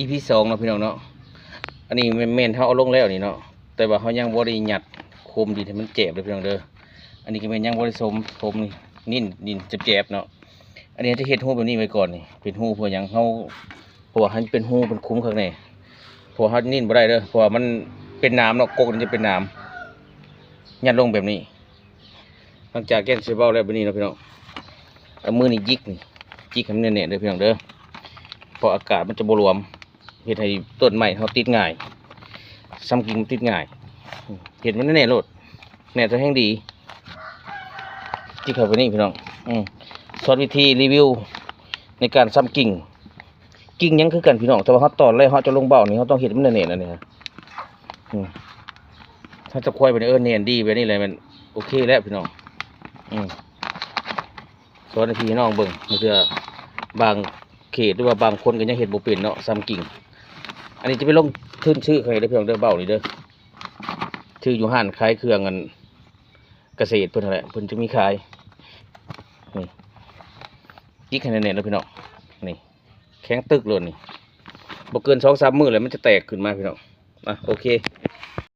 ອີພີສອງເນາະພີ່ນ້ອງເນາະ. ອັນນີ້ແມ່ນ ແມ່ນເຮົາເອົາລົງແລ້ວນີ້ເນາະ ແຕ່ວ່າເຮົາຍັງບໍ່ໄດ້ຍັດໂຄມດິນໃຫ້ມັນແຈບເດີພີ່ນ້ອງເດີ. ອັນນີ້ກໍແມ່ນຍັງບໍ່ໄດ້ສົມ ສົມນີ້ ນີ້ດິນແຈບໆເນາະ. ອັນນີ້ຈະເຮັດຮູແບບນີ້ໄວ້ກ່ອນນີ້ ເປັນຮູເພື່ອຫຍັງ ເຮົາ ເພາະວ່າໃຫ້ມັນເປັນຮູເປັນຂຸມຄັກແນ່ ເພາະວ່າເຮົານີ້ບໍ່ໄດ້ເດີ ເພາະວ່າມັນເປັນໜາມເນາະ ກົກນີ້ຈະເປັນໜາມ. ຍັດລົງແບບນີ້ ຫຼັງຈາກແກງເຊເບົາແລ້ວ ແບບນີ້ເນາະພີ່ນ້ອງ ເອົາມືນີ້ຫຍິກນີ້ ຫຍິກໃຫ້ມັນແໜ້ນໆເດີພີ່ນ້ອງເດີ ເພາະອາກາດມັນຈະບໍ່ຫຼວມ ເຮັດໃຫ້ຕົ້ນໄມ້ເຮົາຕິດງ່າຍ ຊຳກິ່ງມັນຕິດງ່າຍ. ເຮັດມັນແໜ້ນໂລດ ແໜ້ນແລ້ວແຮ່ງດີ. ຫຍິກເຂົ້າໄປນີ້ພີ່ນ້ອງ ອື ສອນວິທີຣີວິວໃນການຊຳກິ່ງ. ກິ່ງຫຍັງຄືກັນພີ່ນ້ອງ ແຕ່ວ່າເຮົາຕອນແລ້ວເຮົາຈະລົງເບົານີ້ ເຮົາຕ້ອງເຮັດໃຫ້ມັນແໜ້ນໆ ອັນນີ້ ອື ເຮົາຈະຄວາຍໄປນີ້ ເອີ ແໜ້ນດີແບບນີ້ແຫຼະ ແມ່ນໂອເຄແລ້ວພີ່ນ້ອງ. ອື ສອນໃຫ້ພີ່ນ້ອງເບິ່ງ ບາງເທື່ອບາງເຂດ ຫຼືວ່າບາງຄົນກໍຍັງເຮັດບໍ່ເປັນເນາະ ຊຳກິ່ງ. ອັນນີ້ຈະໄປລົງທຶນຊື້ໃຫ້ເດີພີ່ນ້ອງເດີ ເບົານີ້ເດີ ຊື້ຢູ່ຮ້ານຂາຍເຄື່ອງອັນກະເສດເພິ່ນຫັ້ນແຫຼະ ເພິ່ນຈະມີຂາຍ. ນີ້ ຫຍິກໃຫ້ແໜ້ນໆເດີພີ່ນ້ອງ ນີ້ ແຂງຕຶກໂລດນີ້ ບໍ່ເກີນສອງສາມມື້ແລ້ວມັນຈະແຕກຂຶ້ນມາພີ່ນ້ອງ. ອ່ະ ໂອເຄ